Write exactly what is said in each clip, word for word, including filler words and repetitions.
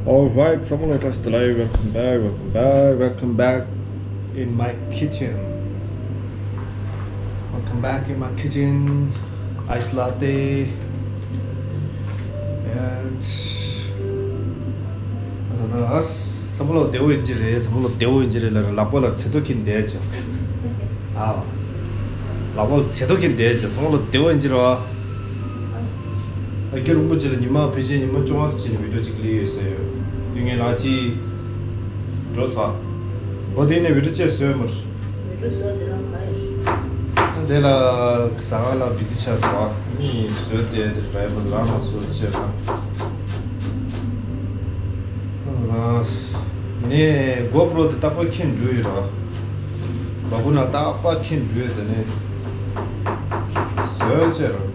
All right, ཚང་མ་ལ་བཀྲ་ཤིས་བདེ་ལེགས། Welcome back, welcome back, welcome back in my kitchen. Welcome back in my kitchen. Ice latte. And ཚང་མ་ལ་བདེ་པོ་ཡིན་གྱི་རེད། ཚང་མ་ལ་བདེ་པོ་ཡིན་གྱི་རེད་ལབ་ར། ལག་པ་ལ་ཚེ་ཐོ་འཁྱེར་བསྡད་ཅོ། ཨ། ལག་པ་ལ་ཚེ་ཐོ་འཁྱེར་བསྡད་ཅོ། ཚང་མ་ལ་བདེ་པོ་ཡིན་གྱི་རེད་བ། ཨ། རྒྱུན་རིང་པོ་ཅིག་ལ་ཉི་མ་ཕལ་ཆེར་ཉི་མ་བཅོ་ལྔ་ཙམ་ཅིག་ལ་བི་ཌིའོ་ཅིག་སླེབས་ཡོད་ཟེར་ཡོད། དེ་ངས་ལག་ཅིག་འགྲོ་ས། འོ་དེ་ནས་བི་ཌིའོ་ཅིག་བཟོས་མར། བི་ཌིའོ་བཟོས་དེ་ལ་ག་རེ། དེ་ལ་ཟ་ཁང་ལ་བི་ཛི་ཆགས་སོང་། ཨ་ནི་བཟོས་ཏེ་དེ་རེད་པ། ལག་ན་བཟོས་བྱས་ལ། ནས་གོ་པྲོ་དེ་རྟག་པར་འཁྱེར་འགྲོ་ཡི་རོ། ལོ་གུ་ན་རྟག་པར་འཁྱེར་འགྲོ་ཡི། དེ་ནས་བཟོས་བྱས་རོ།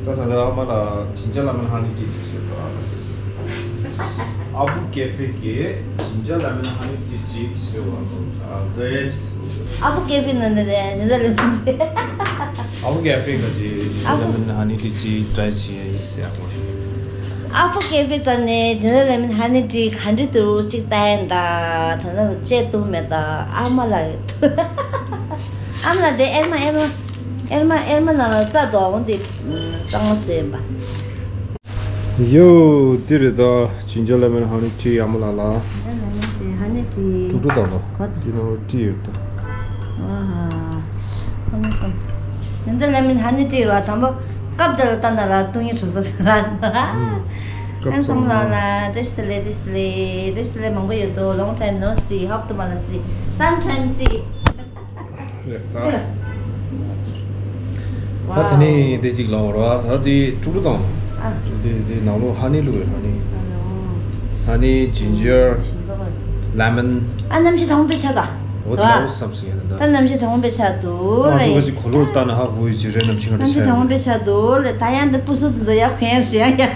ད་ད་ལྟ་ཨ་མ་ལ་ཇིན་ཇར་ལེ་མོན་ཧ་ནི་ཊི་ཅིག་བཟོས་པ། ཨ་བུ་ཀེ་ཧྥེ་གི་ཇིན་ཇར་ལེ་མོན་ཧ་ནི་ཊི་ཅིག་བཟོས་པ། ཨ་ཙི་ཅིག་བཟོས། ཨ་བུ་ཀེ་ཧྥེ་ནང་ནས་ཇིན་ཇར་ལེ་མོན་ཊི། ཨ་བུ་ཀེ་ཧྥེ་གི་ཇིན་ཇར་ལེ་མོན་ཧ་ནི་ཊི་ཅིག་ཊྲའི་བྱས་ཡིན་ཟེར་བ། ཨ་བུ་ཀེ་ཧྥེ་ད་ནས་ཇིན་ཇར་ལེ་མོན་ཧ་ནི་ཊི་ག་འདྲ་འདུག་ཅིག་ལྟ་ཡིན་ད། ད་ནི་བཅད་ཐུབ་མེད་ད། ཨ་མ་ལགས། ཨ་མ་ལགས་དེ་ཨེར་མ་ཨེར་མ་ཨེར་མ་ཨེར་མ་ནང་ལ་རྩ་དོ་འོང་དེ་གཙང་མ་བཟོས་ཡིན་པ། ཡོ། དེ་རེད་ད། ཇིན་ཇར་ལེ་མོན་ཧ་ནི་ཊི་ཨ་མ་ལགས་ལ། ཇིན་ཇར་ལེ་མོན་ཊི་ཧ་ནི་ཊི། ཀྲུག་ཀྲུག་དང་ལ། གོ་ད། དེ་ནང་ལ་ཊི་ཡོད་ད། ཨ་ཧ། ཁམ་ཁམ། ཇིན་ཇར་ལེ་མོན་ཧ་ནི་ཊི་ར་དང་པོ་སྐབས་དེར་ལྟ་ན་ར་ཏུང་ཡིན་ཁྲོ་ས་ས་ར། ཨ་ཚང་མ་ལ་བཀྲ་ཤིས་བདེ་ལེགས། བཀྲ་ཤིས་བདེ་ལེགས། བཀྲ་ཤིས་བདེ་ལེགས་མང་པོ་ཡོད་དོ། Long time no see. Hope to མ་ལ་see sometime see. རེད་ད། ད་དེ་ནས་དེ་གཅིག་ལོངས་ར། ད་དེ་ཀྲུག་ཀྲུག་དང་། ཨ། དེ་དེ་ནང་ལོ་ཧ་ནི་བླུགས་ཡོད། ཧ་ནི། ཧ་ནི་ཇིན་ཇར་ལེ་མོན། ཨ་གནམ་གཤིས་གྲང་མོ་དཔེ་ཆགས་ད། འོ་ད་འོ་བསམ་སོང་ཡ་ད། ད་གནམ་གཤིས་གྲང་མོ་དཔེ་ཆགས་འདུག་ལ། ང་ཚོ་གཅིག་གོ་ལོར་ལྟ་ན་ཧ་གོ་ཡི་ཇི་རེད། གནམ་གཤིས་ག་འདྲ་ཆགས་ཡོད། གནམ་གཤིས་གྲང་མོ་དཔེ་ཆགས་འདུག་ལ། ད་ཡང་འདི་སྤུ་སུ་ཚོ་ཡག་གོན་ཡག་ཞིག་ཡང་ཡ།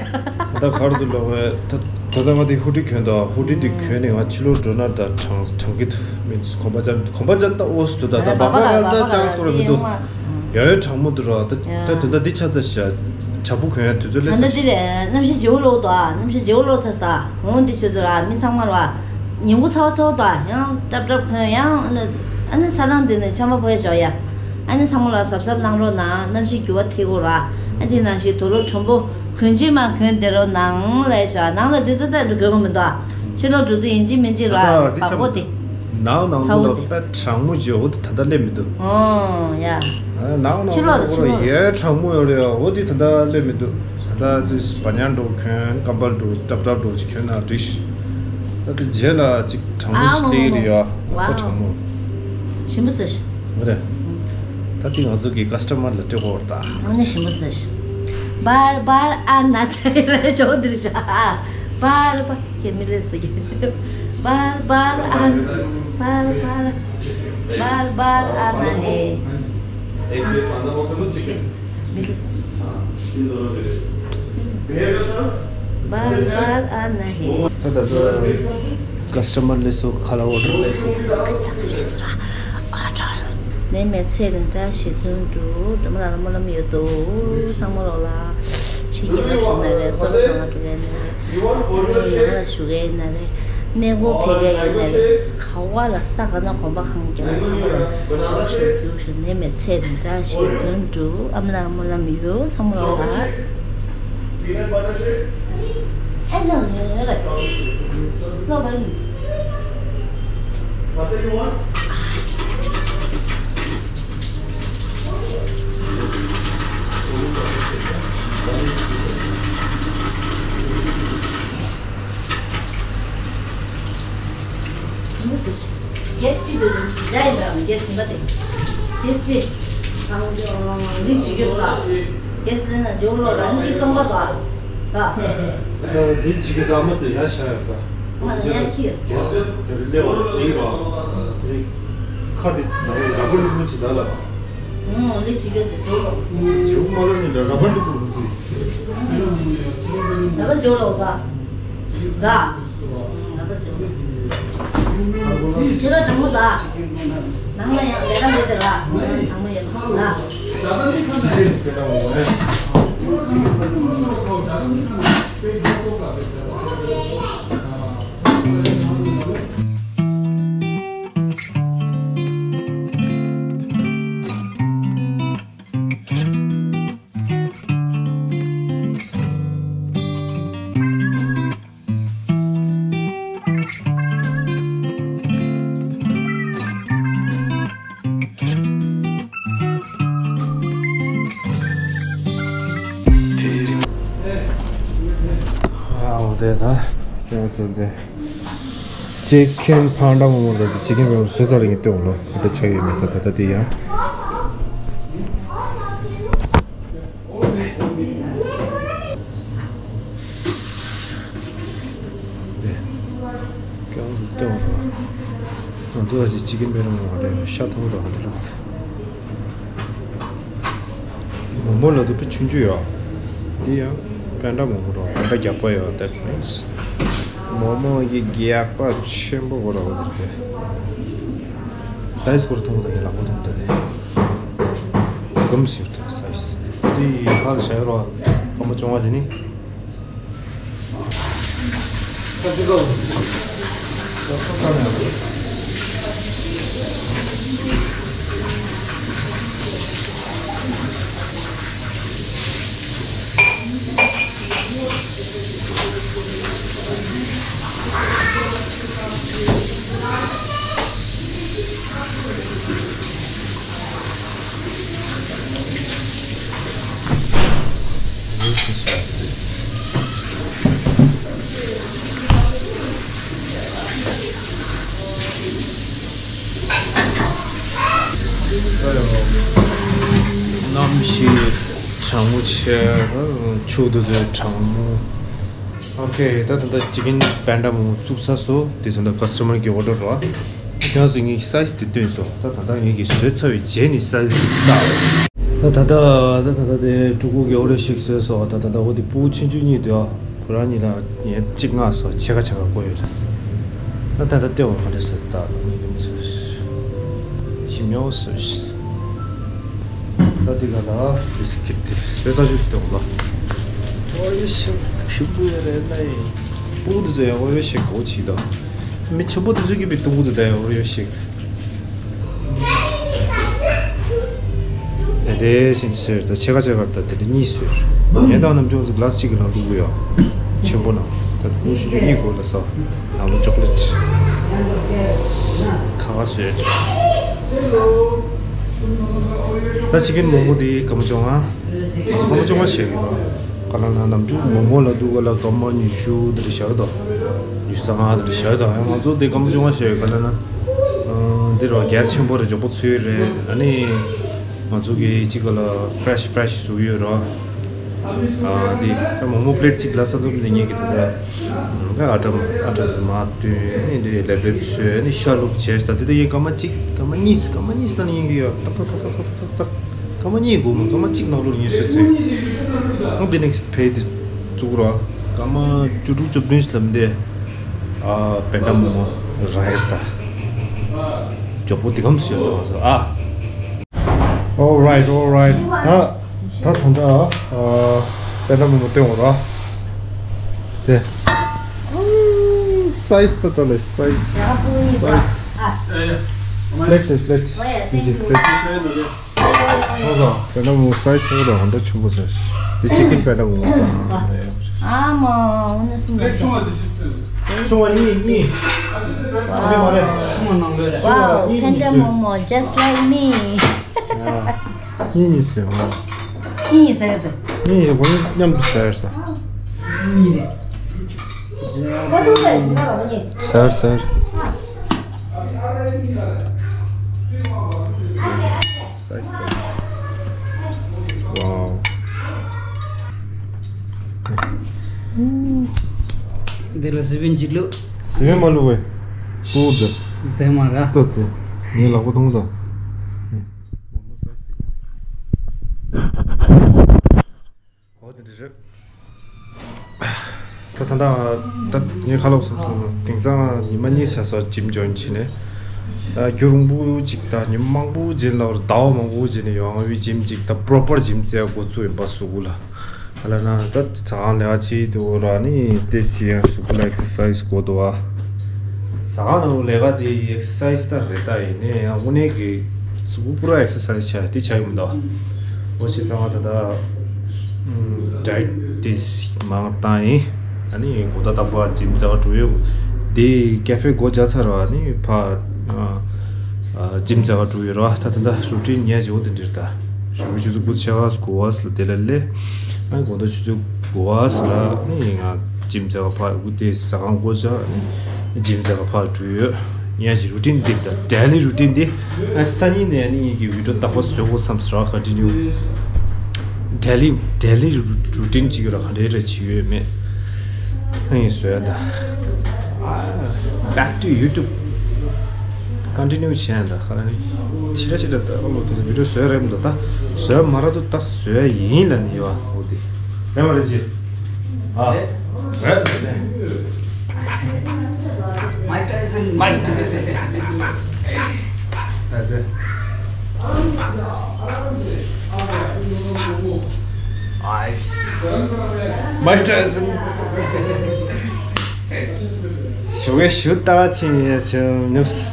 ད་གར་དུ་ལོག་བས་ད། ད་ལྟ་ང་དེ་ཧུ་ཌི་གྱོན་དང་། ཧུ་ཌི་དེ་གྱོན་ནས་ང་ཕྱི་ལོགས་འགྲོ་ན་ད་གྲང་གྲང་གི་འདུག་མིན་གོམ་པ་ཅན་གོམ་པ་ཅན་ད་ཨོ་སི་འདུག་ད་ད་སྦག་སྦག་ག་ད་ཅང་སོ་ར་མི་འདུག་ཡ་ཡོད་གྲང་མོ་འདུག་ར། ད་ད་དེ་འདྲ་འདི་ཆ་ཚ་ཤ་བྱ་སྤུ་གྱོན་ཡ་དུས་ཚོད་ད་ལས་ད་སོ་འདི་ལས་གནམ་གཤིས་བརྗེ་བོ་ལོག་འདུག་ཨ། གནམ་གཤིས་བརྗེ་བོ་ལོག་ས་ས་འོང་འདི་ཆོས་འདུག་ར། མི་ཚང་མ་ར་ཉིན་གུང་ཚ་བ་ཚ་བ་འདུག་ཨ། ཡང་ཏྲབ་ཏྲབ་གྱོན་ཡང་ཨ་ནི་ཨ་ནི་ས་རང་འདི་ནས་ཆམ་པ་ཕོག་ཡ་ཞོག་ཡ། ཨ་ནི་ཚང་མ་ལ་གཟབ་གཟབ་གནང་རོགས་གནང་། གནམ་གཤིས་འགྱུར་བ་ཐེབས་ཀྱི་ཡོད་ར། ཨ་དེ་ནང་བཞིན་དུག་ལོག་དྲོན་པོ་གོན་ཅི་མ་གོན་བསྡད་རོགས་གནང་ལབ་ཤག་ནང་ལ་སྡོད་དུས་ད་འགྲོ་གོན་གྱི་མི་འདུག་ཕྱི་ལོགས་འགྲོ་དུས་ཡིན་གཅིག་མིན་གཅིག་ར། ད་ད་འདི་བག་ཆགས་ཀོ་དེ་ནང་ནང་ཚ་བོ་དེ་དཔེ་གྲང་མོ་བྱས། འོ་དེ་ད་ལྟ་སླེབས་མི་འདུག་ཨོ་ཡ། ནང་ནང་ཕྱི་ལོགས་ལ་ཕྱི་ལོགས་ཡས་གྲང་མོ་ཡོད་རེད། འོ་དེ་ད་ལྟ་སླེབས་མི་འདུག་ད་ལྟ་དེ་སྦ་ཉར་འདྲ་བོ་གོན། ཀམ་པལ་འདྲ་བོ་ཏབ་ཏབ་འདྲ་བོ་ཅིག་གོན་ན་འགྲིག་ད་དེ་རྗེས་ལ་ཅིག་གྲང་མོ་ཨ་ཞིག་སླེབས་ཀྱི་རེད་ཡ། ཨོ་ཨོ་ཨོ། དཔེ་གྲང་མོ། ཞིམ་པོ་ཟེར། མ་རེད། ད་དེ་ང་ཚོ་གི་ཀ་སི་ཊ་མར་ལ་སྤྲད་དགོས་རེད་ད། ཨ་ནི་ཞིམ་པོ་ཟེར། བར་བར་ཨ་ན་ཆ་ཡི་ལ་ཞོག་འདིར་ཤ། བར་བར་ཁྱེད་མི་ལས་ཟེར་གི། བར་བར་ཨ་ན། བར་བར། བར་བར་ཨ་ན་ཧེ། མི་ལས། བར་བར་ཨ་ན་ཧེ། ད་ད་ད། ཀ་སི་ཊ་མར་ལས་སོ་ཁ་ལ་ཨོ་ཌར་ལས་སོ། ནས་མེད་ཚེ་རིང་བཀྲ་ཤིས་དོན་གྲུབ། སྒྲོལ་མ་ལགས་ལ་སྨོན་ལམ་ཡོད་དོ། བསམ་བློ་ལ་ཕྱི་རྒྱལ་ལ་བཞུགས་ན་རེད། སོ་སོ་ཚང་ལ་འགྲོ་མཁན་ན་རེད། ནང་ལ་བཞུགས་མཁན་ན་རེད། གནས་སྐོར་ཕེབས་མཁན་ཡིན་ན་རེད། ག་བ་ལ་ས་ག་ན་གོམ་པ་གང་མཇལ་ན་བསམ་བློ་ལ་རྒྱུགས་ཤིག་རྒྱུགས་ཤིག་ནས་མེད་ཚེ་རིང་བཀྲ་ཤིས་དོན་གྲུབ། ཨ་མ་ལགས་ལ་སྨོན་ལམ་ཡོད། བསམ་བློ་ལ། རྒྱལ་སྤྱི་འདུག་རྒྱ་ཡིན་པའམ་རྒྱལ་ཞིང་པ་དེ། དེ་དེ། ལིག་བྱེད་རྒྱུ་ལ། རྒྱལ་སྲིད་ན་ཇོ་ལོ་རང་གཅིག་སྟོང་པ་དང་། ད། ལིག་བྱེད་རྒྱུ་དང་མ་ཚད་ཡར་བཞག་ཡོད་ད། ང་ལ་ཡར་ཁྱི་ཡོད། རྒྱལ་སྲིད་དེ་རིགས་སླེབས་པ་ལིག་ར། ལིག་ཁ་དེ་ད་ར་བར་ལིག་མ་བྱེད་ད་ལ། ལིག་བྱེད་རྒྱུ་དེ་ཇོ་ལོ། ཇོ་མ་ལ་ནི་ད་ར་བར་ལིག་མ་བྱེད། ད་ལ་ཇོ་ལོ་ད། ར། ང་ཚོ་ཚོ། ཕྱི་ལོགས་གྲང་མོ་ད། ནང་ལ་ཡང་ལས་ཀ་མེད་དེ་ར། གྲང་མོ་ཡོད་མ་ར། ཨའོ་དེ་ད་ཡང་ཚོད་དེ། ཅི་ཁན་ཕ་འདྲ་མོ་མོ་ལ་ཅི་ཁན་བཟོས་ཚར་ཡིན་ལྟོས་ལོ། ག་འདྲ་ཆགས་ཡོད་མེད་ད་ད་ལྟ་དེ་ཡང་། ཀྱང་ལྟོས་ལོ། ང་ཚོ་ཅི་ཅི་ཁན་ཕ་འདྲ་མོ་མོ་ལ་ཤ་ཐུང་དང་འདི་ལ། མོག་མོག་ལ་དུ་དཔེ་ཆུང་ཆུང་ཡོད། དེ་ཡང་པད་འདྲ་མོག་མོག་རོ། པད་འདྲ་རྒྱག་པ་ཡོད། That means མོག་མོག་གི་རྒྱག་པ་ཆེན་པོ་གོ་ར་བ་དེ་རེད། སའི་ཛི་སྐོར་མཐོང་དང་ཡིན་ལག་པ་མཐོང་དང་རེད། གམ་སུ་ཡོད་དོ་སའི་ཛི། དེ་ཡི་ཁ་ལ་བྱ་ཡོད་རོ། སྐར་མ་བཅོ་ལྔ་ཟེར་ནི། གནམ་གཤིས་གྲང་མོ་ཆེ། ཆུ་དུ་ཚོད་གྲང་མོ། ཨོ་ཁེ། ད་ད་ལྟ་ཅི་ཁན་པད་འདྲ་མོག་མོག་བཙུགས་ཚར་སོང་། དེ་ཚོ་ད་ཀ་སི་ཊ་མར་གི་ཨོ་ཌར་རེད་བ། ཡང་སུ་ངའི་སའི་ཛི་དེ་སྟོན་སོང་། ད་ད་ལྟ་ངའི་གི་བཟོས་ཚར་བའི་རྗེས་ནི་སའི་ཛི་དེ་ལྟ། ད་ད་ད་ད་ད་དེ་ཕྲུ་གུ་གི་ཨོ་ཌར་ཞིག་བཟོས་སོང་། ད་ད་ད་འོ་དེ་ཕྲུ་གུ་ཆུང་ཆུང་གཉིས་དེ་ཨ་ཁོ་རང་གཉིས་ལ་ངས་གཅིག་མངགས་སོང་། ཕྱེད་ཀ་ཕྱེད་ཀ་བསྐོལ་ཡོད་ལ། ད་ད་ལྟ་ལྟེ་བ་ག་འདྲ་ཟེར་ད་ངས་གི་མི་ཚོ་ཞིམ་ཉོ་སོང་། ད་དེ་ག་ལ་བི་སི་ཀིཊ་དེ་བཟོས་ཚར་ཞིག་སྟོན་ལ། ཨོ་ཡོད་ཤིག་ཞིམ་པོ་ཡོད་རེད་ལ། ཕྲུ་གུ་དེ་ཚོ་ཡང་ཨོ་ཡོད་ཤིག་གོ་ཆི་ད། མི་ཆེན་པོ་དེ་ཚོ་གི་བི་ཕྲུ་གུ་དེ་ད་ཡང་ཨོ་ཡོད་ཤིག་དེ་འདྲའི་ཞིག་བཟོས་ད་ཕྱེད་ཀ་ཕྱེད་ཀ་ད་དེ་འདྲ་གཉིས་བཟོས། ཡན་དང་ནམ་ཅོག་ཙི་གི་ལ་སི་ཅིག་གི་ནང་བླུགས་ཡོད། ཆེན་པོ་ནང་ད་ལུག་ཆུང་ཆུང་གཉིས་སྐོར་ལ་ས་ནང་ལ་ཅོག་ལེ་ཊི་ཁ་ཁ་བཟོས། ད་ཅི་ཁན་མོག་མོག་དེ་སྐར་མ་བཅོ་ལྔ། སྐར་མ་བཅོ་ལྔ་བཞག་གི་རེད། ག་ལ་ན་ནམ་རྒྱུན་མོག་མོག་ལ་དུ་ག་ལ་སྐར་མ་ཉི་ཤུ་དེ་འདྲ་བཞག་དང་། ཉི་ཤུ་རྩ་ལྔ་དེ་འདྲ་བཞག་དང་། ཡང་ང་ཚོ་དེ་སྐར་མ་བཅོ་ལྔ་བཞག་ག་ལ་ན། ཨ་འདི་རུ་གལ་ཆེན་པོ་རེད། མགྱོགས་པོ་ཚོས་རེད། ཨ་ནི་ང་ཚོ་གི་གཅིག་ག་ལ་ཕེ་རེ་ཤི་ཕེ་རེ་ཤི་བཟོ་གི་ཡོད་རེད། ཨ་འདི་ད་མོག་མོག་པི་ལེ་ཊི་གཅིག་ལ་ས་ཐོབ་ནས་ངེད་ཀྱི་ད་ལྟ་ཨ་ཊ་ཨ་ཊ་དེ་མར་བཏོན་ནས་འདི་ལེབ་ལེབ་བཟོས་ནས་ཤ་བླུགས་བྱས། ད་དེ་ད་ཡིན་སྐར་མ་གཅིག་སྐར་མ་གཉིས་སྐར་མ་གཉིས་ལ་ནི་ཡིན་གི་ཡོད། ཏག་ཏག་ཏག་ཏག་སྐར་མ་གཉིས་སྒུག་མ། སྐར་མ་གཅིག་ནང་ལོགས་ངས་བཟོས་ཚར། ཨང་དེ་ནེག་སི་ཊི་ཕེ་རེ་དེ་བཙུགས་རོགས། སྐར་མ་བཅུ་དྲུག་བཅུ་བདུན་ལམ་དེ། ཨ་པད་འདྲ་མོག་མོག་རག་ཡ་ད། མགྱོགས་པོ་དེ་གམ་སུ་ཡོད་ད་བ་སོ་ཨ། All right, all right. ད་ད་ད་ད་ཨ་པད་འདྲ་མོག་མོག་སྟོན་འོ་ར། དེ་སའི་ཛི་ད་ད་ལེ་སའི་ཛི་སའི་ཛི། པི་ལེ་ཊི་དེ་པི་ལེ་ཊི་ཡིན་གྱི་པི་ལེ་ཊི། ཨོ་ཟ། པད་འདྲ་མོག་མོག་སའི་ཛི་མཐོ་པོ་དང་ཧོན་ཏ་ཆུང་པོ་ཟེར། འདི་ཅི་ཁན་པད་འདྲ་མོག་མོག་མོག་ཨ་མ། འོ་ན་སུ་མ་ཟ། ཆུང་བ་གཉིས་གཉིས། ཨ་འདི་མ་རེད། ཆུང་བ་ནང་ལོས་རེད། Wow, Panda Momo, just like me. གཉིས་གཉིས་ཟེར་མ། གཉིས་ཟེར་ཏེ། གཉིས་ཡོད་པ་མཉམ་དུ་ཟེར་ས། གཉིས་རེད། ཟེར་ཟེར། Wow. འདི་ལ་ཟི་བན་ཅི་ལུ། ཟི་བན་མ་ལུ་བས། པུ་དེ། ཟི་མ་ར། ཏོ་དེ། ངའི་ལག་པ་ཐོང་དང་། འོ་དེ་འདྲ་རེད། ད་ད་ད་ད་ངས་ཁ་ལོག་སོང་སོང་། དེང་སང་ཉི་མ་གཉིས་ཚར་སོང་ཇིམ་ཇོ་ཡིན་བྱས་ནས། ད་རྒྱུན་རིང་པོ་ཅིག་ད་ཉི་མ་མང་པོ་རྗེས་ལ་ཟླ་བ་མང་པོ་རྗེས་ནས་ཡོང་བའི་ཇིམ་ཅིག་ད་པོ་རོ་པར་ཇིམ་རྩེ་ཡ་འགོ་བཙུགས་ཡིན་པ་གཟུགས་པོ་ལ། ཨ་ལ་ན་ད་ཟ་ཁང་ལས་ཀ་བྱེད་དུས་ར་ནི་ཏེ་ཅི་ཡང་གཟུགས་པོ་ལ་ཨེག་སར་སའི་ཛི་དགོས་འདུག་བ། ཟ་ཁང་ནང་ལས་ཀ་དེ་ཨེག་སར་སའི་ཛི་ད་རེད་ད། ཡིན་ནའི་ཡང་དངོས་གནས་ཀྱི་གཟུགས་པོ་པུ་ར་ཨེག་སར་སའི་ཛི་བྱ་དེ་བྱ་ཡི་མི་འདུག་འོ་ཞེས་ད་ང་ད་ད་ཌའེ་ཊི་དེ་མང་བཏང་ཡིན། ཨ་ནི་དགོང་དག་རྟག་པར་ཇིམ་རྩེ་ག་འགྲོ་ཡོད། དེ་ཀ་ཧྥེ་སྒོ་རྒྱག་ཚར་བ་ནི་ཕ་ཇིམ་རྩེ་ག་འགྲོ་ཡོད་ར། ད་ད་ད་རུ་ཊིན་ཉལ་བཞག་དེ་འདྲ་ད། ཞོགས་ཀྱི་ཆུ་ཚོད་དགུ་ཕྱེད་ཀ་དགུ་པ་ལ་དེ་ལ་སླེབས། ཨ་ནི་དགོང་དག་ཆུ་ཚོད་དགུ་པ་ལ་ནི་ང་ཇིམ་རྩེ་ག་ཕར་སྒུག་སྟེ་ཟ་ཁང་སྒོ་རྒྱག་ནི་ཇིམ་རྩེ་ག་ཕར་འགྲོ་ཡོད། ངས་ཀྱི་རུ་ཊིན་འདི་དང་ཌེ་ལི་རུ་ཊིན་འདི་ཨ་སང་ཉིན་ནས་ནི་ངས་ཀྱི་བི་ཌིའོ་རྟག་པར་བཟོ་དགོས་བསམ་སོང་ར། ཀོན་ཊི་ནིའུ་ཌེ་ལི་ཌེ་ལི་རུ་ཊིན་ཅིག་ཡོད་ར། ག་འདྲའི་ར་བྱེད་ཡོད་མེད་ཨ་ཡིན་བཟོ་ཡ་ད། Back to YouTube. Continue བྱས་ན་ད་ཁ་ལ་ནི་ཕྱི་དྲ་ཕྱི་དྲ་ད་ཨོ་ལོ་དེ་ཚོ་བི་ཌིའོ་བཟོས་རེད་མི་འདུག་ད་བཟོས་མ་ར་དུ་ད་བཟོས་ཡིན་ལ་ནི་ཡོད་ཨོ་དེ་རེད་མ་རེད་ཅི་ཨ་རེད། Mike Tyson. Mike Tyson. That's it. Nice. Mike Tyson. ཞུ་གི་ཞུ་ལྟ་ཕྱིན་ཡ་ཆུ་ནུབས།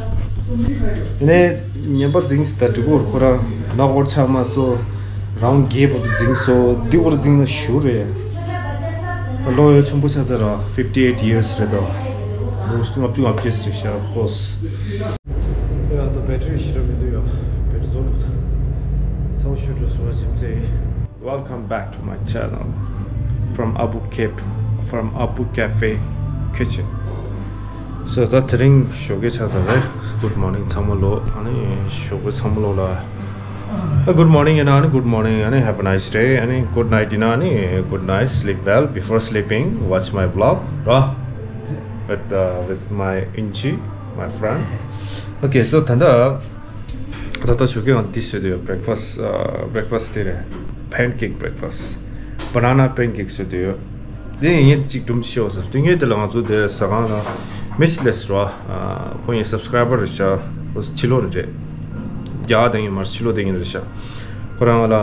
ནས་ཉན་པ་འཛིངས་སུ་ད་འགྲིག་གོ་ཁོ་རང་ནག་འོར་ཆགས་མ་སོ། རང་རྒྱལ་པོ་དུ་འཛིངས་སོ། འདི་འོར་འཛིངས་ན་ཞུ་རེད། ལོ་ཡོད་ཆེན་པོ་ཆགས་ཚར་ར། fifty eight years རེད་དོ། ལོ་ལྔ་བཅུ་ང་བརྒྱད་ཟེར་ཤག of course. ཡ་ད་བེ་ཊི་རི་ཞེ་དྲག་མི་འདུག་ཡ། བེ་ཊི་རི་རྫོགས་འགྲོ་ད། ཚ་བོ་ཞུ་འགྲོ་སོ་བ་ཇིམ་རྩེ། Welcome back to my channel from Abu Cafe, from Abu Cafe Kitchen. So ད་དེ་རིང་ཞོགས་ཀས་ཆགས་ཚར་རེད། Good morning ཚང་མ་ལོ། ཨ་ནི་ཞོགས་པ་ཚང་མ་ལོ་ལ། Good morning ཡིན་ན་ཨ་ནི་good morning ཨ་ནི་have a nice day ཨ་ནི་good night ཡིན་ན་ཨ་ནི་good night, sleep well, before sleeping watch my vlog ར། With uh, with my Inchi, my friend. Okay, so ད་ལྟ་ད་ལྟ་ཞོགས་ཀས་ང་འདི་བཟོས་འདུག་ཡོད། Breakfast, uh, breakfast དེ་རེད། Pancake breakfast, banana pancake བཟོས་འདུག་ཡོད། དེ་ངས་གཅིག་སྒྲུང་ཞུ་བ་ཟེར། དེ་ངས་དེ་ལ་ང་ཚོ་དེ་ཟ་ཁང་ལ་མི་ཞིག་སླེབས་སོང་། ཁོ་ངའི་སབ་སི་ཀ་རའི་བར་རེད་ཤག་ཕྱི་ལོགས་ནས་རེད། རྒྱ་གར་དེ་ཡིན་མ་རེད། ཕྱི་ལོགས་དེ་ཡིན་རེད་ཤག་ཁོ་རང་ལ་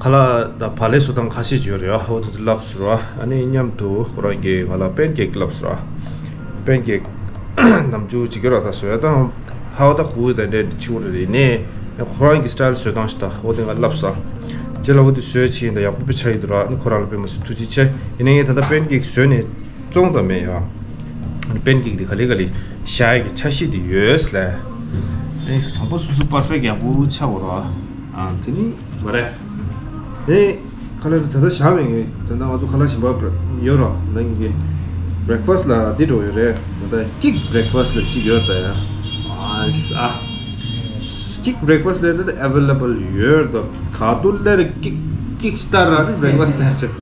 ཁ་ལག་དང་བག་ལེབ་བཟོ་སྟངས་ཁ་ཤས་ཅིག་ཡོད་རེད། ཨ་ཧོ་དེ་ཚོ་བསླབས་སོང་། ཨ་ནི་མཉམ་དུ་ཁོ་རང་གིས་ང་ལ་པན་ཀེག་བསླབས་སོང་། པན་ཀེག་ནམ་རྒྱུན་ཅིག་གི་ར་ད་བཟོས་དང་ཧ་བ་ད་ཧུ་དང་འདྲ་འདྲ་ཆུ་རེ་རེ་ནས་ཁོ་རང་གི་སི་ཊའིལ་བཟོས་སྟངས་ཤིག་ད་ཧོ་དེ་ང་བསླབས་སོང་། རྗེས་ལ་ཧོ་དེ་བཟོས་ཕྱིན་ད་ཡག་པོ་དཔེ་ཆགས་ཡོད་འདུག་ར། ཨ་ནི་ཁོ་རང་ལ་དཔེ་མ་སྲིད་ཐུགས་རྗེ་ཆེ། ཡིན་ནའི་ངས་ད་ལྟ་པན་ཀེག་བཟོས་ནས་བཙོང་དང་མེད་ཡ། པན་ཀེག་དེ་ག་ལེ་ག་ལེ་བཞག་ཡག་གི་ཆ་ཤས་དེ་ཡོད་ལ། ཨེ་དང་པོ་སོ་སོ་པར་ཕེག་ཡག་པོ་ཆགས་འོ་ར། ཨ་དེ་ནི་མ་རེད། ཨེ་ག་ལེ་ད་ལྟ་བཞག་མེད་ངས། ད་ལྟ་ང་ཚོ་ཁ་ལག་གཞན་པ་ཡོད་ར། ནང་གི་བྷི་རེག་ཕ་སི་ལ་འདི་འགྲོ་ཡོད་རེད། ད་ལྟ་ཀིག་བྷི་རེག་ཕ་སི་ལ་གཅིག་ཡོད་ད་ཡ། ཨ་ཨ་ཀིག་བྷི་རེག་ཕ་སི་ལ་ད་ཨེ་ཝེ་ལེ་བལ་ཡོད་ད། ག་དུ་ལེ་རེ་ཀིག་ཀིག་སི་ཊར་ར་ནི་བྷི་རེག་ཕ་སི་ཟེར་ཆེ།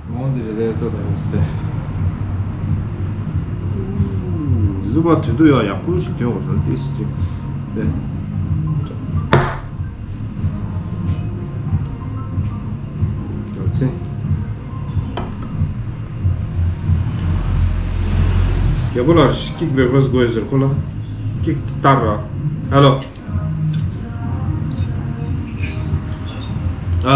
ལོང་འདི་རེད་ལྟོས་དང་ཡོང་སྟེ། འདི་ཚོ་མ་དོན་དུ་ཡང་ཡག་པོ་ཞིག་ཐོན་འོང་ན་ཏིས་ཅིག་ཏེ། ཡོད་ཚེ། རྒྱལ་པོ་ལ་ཀིག་བྷི་རེག་ཕ་སི་དགོས་ཟེར་ཁོ་ལ། ཀིག་སི་ཊར་ར། ཧེ་ལོ། ཨ།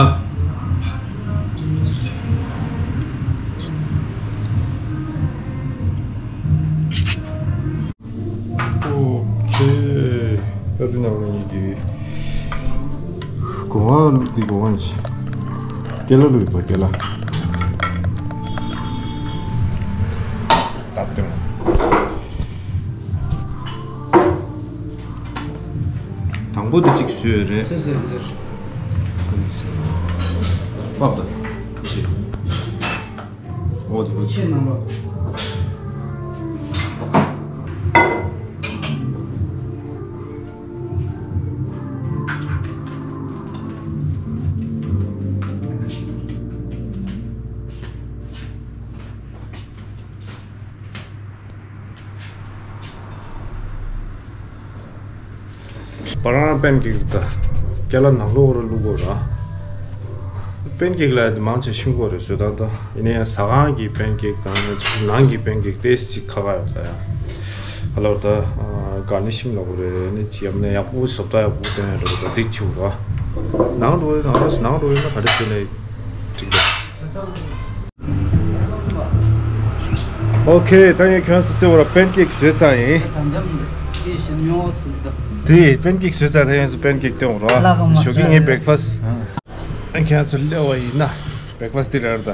ཨོ་ཁེ། ད་འདི་ནང་ལ་ཡིན་གྱི། གོང་བ་འདི་གོང་བ་ཡིན་ཞིག་ཀེ་ལ་ལུས་པ་ཀེ་ལ། ད་ལྟ། དང་པོ་དེ་གཅིག་བཟོས་ཡོད་རེད། ཟེར་ཟེར་ཟེར། པབ་དང་། འོ་དེ་བོ་ཆེ་རྣམ་པ། པ་རང་པན་ཀེག་ད་ཀེ་ལ་ནང་ལོགས་རུ་བླུག་དགོས་ར། པན་ཀེག་ལ་དེ་མང་ཆེ་ཤིང་ཀོ་རེད་བཟོས་ད་ད། ཡིན་ན་ཡང་ཟ་ཁང་གི་པན་ཀེག་དང་ནང་གི་པན་ཀེག་ཏེས་ཅིག་ཁ་ཁ་ཡོད་ད་ཡ། ཁ་ལོར་ད་ག་ནི་ཤིང་ལ་གོ་རེ་ནི་ཅི་ཡམ་ནས་ཡག་པོ་བཟོ་ད་ཡག་པོ་བསྟན་ཡ་འགྲོ་ད་འདི་ཆུ་ར། ནང་འགྲོ་ཡོད་ནང་ར་ནང་འགྲོ་ཡོད་ན་ག་རེ་བྱས་ནས། ཨོ་ཁེ། ད་ངས་ཁྱོད་ཚོ་སྟེང་འོག་ལ་པན་ཀེག་བཟོས་ཚར་ཡིན། དེ་པན་ཀེག་བཟོས་ཚར། ད་ངས་ཚོ་པན་ཀེག་སྟེང་འོག་ལ་ཞོགས་ཀྱི་ངའི་བྷེག་ཕ་སི། ཨ་ཁྱོད་ཚོ་སླེབས་པ་ཡིན་ན་བྷེག་ཕ་སི་འདི་རེད་ད།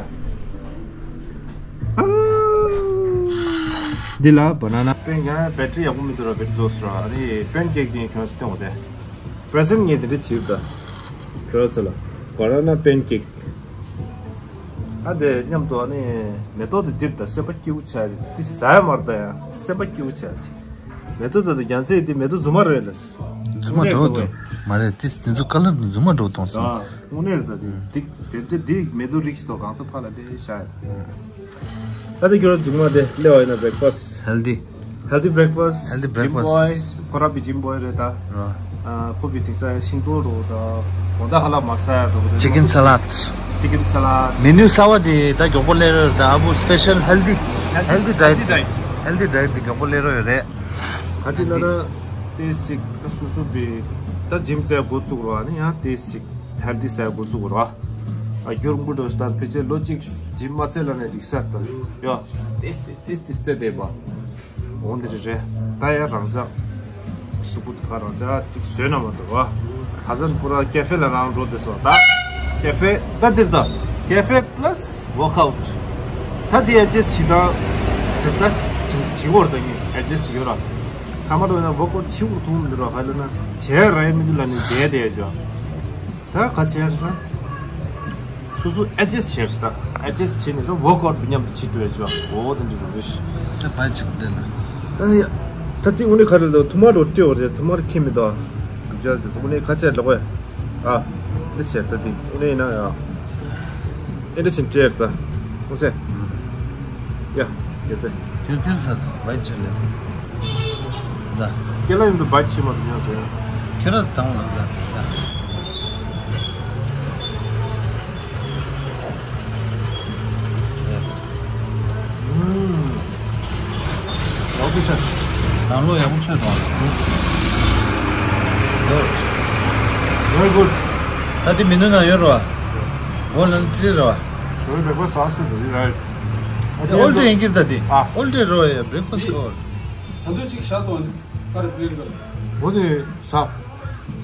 འདི་ལ་བ་ན་ན། པན་ཀེག་ཡང་བེ་ཊི་རི་ཡག་པོ་མི་འདུག་ར། བེ་ཊི་རི་རྫོགས་སོང་ར། ཨ་ནི་པན་ཀེག་འདི་ངས་ཁྱོད་ཚོ་སྟེང་འོག་དེ། པི་རེ་ཛེན་ངས་དེ་འདྲ་བྱེད་ད། ཁྱོད་ཚོ་ལ་བ་ན་ན་པན་ཀེག་ཨ་དེ་མཉམ་དུ་ཨ་ནི་མེ་ཏོག་དེ་འདིར་ད་སེམས་པ་སྐྱིད་པོ་ཆགས་ཅིག་དེ་ཟ་ཡ་མ་རེད་ད། ཡང་སེམས་པ་སྐྱིད་པོ་ཆགས་ཅིག་མེ་ཏོག་དེ་ད་རྒྱ་མཚོའི་དེ་མེ་ཏོག་རྫུན་མ་རེད་ལ། རྫུན་མ་འདྲ་བོ་འདུག་མ་རེད། དེ་དེ་ཚོ་ཀ་ལར་དེ་རྫུན་མ་འདྲ་བོ་གཏོང་སོང་། ཨ་དངོས་གནས་རེད་ད། དེ་དེ་དེ་དེ་མེ་ཏོག་རིགས་ཤིག་ཏོ་གང་ཚ་ཕ་ལ་དེ་ཤ་ཡ། ད་དེ་ཁྱོད་རང་མཇུག་མ་དེ་སླེབས་པ་ཡིན་ན་བྷེག་ཕ་སི། ཧེལ་དི། ཧེལ་དི་བྷེག་ཕ་སི། ཧེལ་དི་བྷེག་ཕ་སི། ཇིམ་བྷོ་ཡི། ཁོ་རང་བི་ཇིམ་བྷོ་ཡི་རེད་ད། རོ། ཨ་ཁོ་བི་དེང་སང་ཤིང་ཏོག་རོ་ད། དགོང་དག་ཧ་ལམ་མ་ཟ་ཡ་རོ་ད། ཅི་ཀིན་ས་ལད། ཅི་ཀིན་ས་ལད། མེ་ནུ་གསར་པ་དེ་ད་མགྱོགས་པོ་སླེབས་རོ་ད། ཨ་བུ་སི་པེ་ཤལ་ཧེལ་དི། ཧེལ་དི་ཌའེ་ཊི། ཧེལ་དི་ཌའེ་ཊི། ཧེལ་དི་ཌའེ་ཊི་དེ་མགྱོགས་པོ་སླེབས་རོ་ཡོད་རེད། ག་ཅི་ལ་ན་ཏེས་ཅིག་ད་སུ་སུ་བི་ད་ཇིམ་རྩེ་འགོ་བཙུགས་རོ། ཨ་ནི་ཡང་ཏེས་ཅིག་ཧེལ་དི་ཟ་འགོ་བཙུགས་རོ། ཨ་རྒྱུར་མགོ་འགྲོ་ད་ཕལ་ཆེར་ལོ་གཅིག་ཇིམ་མ་རྩེ་ལ་ནས་འགྲིག་ས་ད་ཡོ། ཏེས་ཏེས་ཏེས་ཏེས་རྩེ་བསྡད་པ། འོང་འདི་རེད་རེད། ད་ཡ་རང་ཅག་གཟུགས་པོ་དེ་ཕར་རང་ཅག་ཅིག་བཟོས་ན་མ་གཏོགས་བ། ད་ཚན་པུ་ར་ཀེ་ཧྥེ་ལ་རང་འགྲོ་བསྡད་སོང་ད། ཀེ་ཧྥེ་ད་འདིར་ད། ཀེ་ཧྥེ་པ་ལ་སི་ཝོག་ཨའུ་ཊི། ད་འདི་ཨེ་ཇེ་སི་བྱེད་སྟངས་ཇི་ལྟ་ཇི་ཇི་བོར་ད་ངས་ཨེ་ཇེ་སི་བྱེད་ཡོད་ར། ཐ་མ་རོ་ན་ཝོག་ཨའུ་ཊི་བྱེད་དགོས་ཐུག་མི་འདུག་ར། ཧ་ལ་ན་བྱས་ར་ཡ་མི་འདུག་ལ་ནི་བསྡད་བསྡད་ཡོད་ཅོ། ད་ག་བྱས་ར། སོ་སོ་ཨེ་ཇེ་སི་བྱས་ར་ད། ཨེ་ཇེ་སི་བྱས་ནས་ར་ཝོག་ཨའུ་ཊི་མཉམ་དུ་བྱེད་ཐུབ་ཡ་ཅོ། འོ་དེ་འདྲ་རུ་རེད། ད་བ་ཅིག་འདི་ལ། ཨ་ཡ། ད་དེ་དངོས་གནས་ག་རེ་ལ་ཐོ་མ་རོ་སྤྲད་བ་རེད། ཐོ་མ་རོ་ཁྱེར་མི་འདུག་ཨ། དུ་བྱ་དེ་དངོས་གནས་ཁ་ཆད་ལོག་པས། ཨ། འདི་བྱས་ད་དེ་དངོས་གནས་ཡིན་ན་ཡ། ཨེ་འདྲ་བཞིན་སྤྲད་ད། ཧུ་སེ། ཡ། ཡ་ཚེ། ཁྱོད་ཁྱོད་ས་བའི་ཆེ་ལེ། ད། ཁྱེད་ལ་ཡིན་དུ་བའི་ཆེ་མ་དུ་ཉོ་ཚེ། ཁྱོད་ར་དང་ལ་ད། ད། ཡ། ཨུམ། ཡག་པོ་ཆགས། ནང་ལོགས་ཡག་པོ་ཚོད་དང་། Good. Very good. ད་དེ་མི་ནུ་ན་ཡོད་རོ། འོ་ལན་ཙི་རོ། ཞོའི་བེག་ཕ་སི་ཟ་སུ་འདུག་རེད། ཨོལ་ཏེ་ཡིན་གྱི་ད་དེ། ཨ། ཨོལ་ཏེ་རོ་ཡ་བེག་ཕ་སི་ཁོ། ད་དུང་གཅིག་བཞག་དང་ནི་ཀར་བེག་རོ། འོ་དེ་ཟ།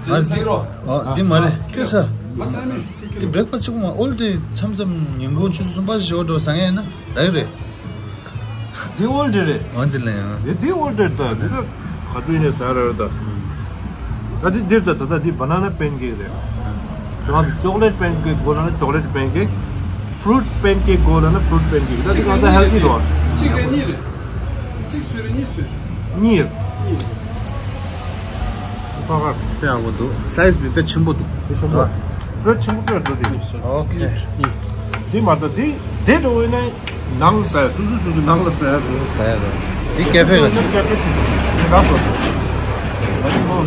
ང་ཟ་རོ། ཨོ་དེ་མ་རེད་ཁྱོད་ཟ། ང་ཟ་མི། དེ་བེག་ཕ་སི་གཅིག་མ་ཨོལ་ཏེ་མཚམས་མཚམས་ཉིན་གུང་ཆུ་ཚོད་གསུམ་པ་བཞི་པ་འགྲོ་ཟ་ངེས་ན་རག་རེད། འདི་ཨོལ་ཏེ་རེད། འོ་འདི་ལ་ཡང་། འདི་འདི་ཨོལ་ཏེ་རེད་ད། འདི་ད་ག་དུས་ནས་ཟ་ར་རེད་ད། ད་འདི་འདིར་ད་ད་ད་འདི་བ་ན་ན་པན་ཀེག་རེད། ང་ཚོ་ཅོག་ལེ་ཊི་པན་ཀེག་དགོས་ན་ཅོག་ལེ་ཊི་པན་ཀེག་ཕུ་རུ་ཊི་པན་ཀེག་དགོས་ན་ཕུ་རུ་ཊི་པན་ཀེག་ད་འདི་ང་ཚོ་ཧེལ་ཐི་རེད། གཅིག་རེད་གཉིས་རེད། གཅིག་སུ་རེད་གཉིས་སུ། གཉིས། གཉིས། ཁ་ཁ་དཔེ་ཡག་པོ་འདུག་སའི་ཛི་དཔེ་ཆེན་པོ་འདུག་དེ་ཆེན་པོ། དཔེ་ཆེན་པོ་དཔེ་འགྲོ་དེ། ཨོ་ཁེ། འདི་མ་གཏོགས་འདི་འདི་འགྲོ་བས་ན་ནང་ཟ་ཡ། སུ་སུ་སུ་སུ་ནང་ལ་ཟ་ཡ་རེད། ཟ་ཡ་རེད། འདི་ཀེ་ཧྥེ་ལ་ཆེ། ཀེ་ཧྥེ་ཆེ། འདི་རག་སོ། ད་འདི་མོ།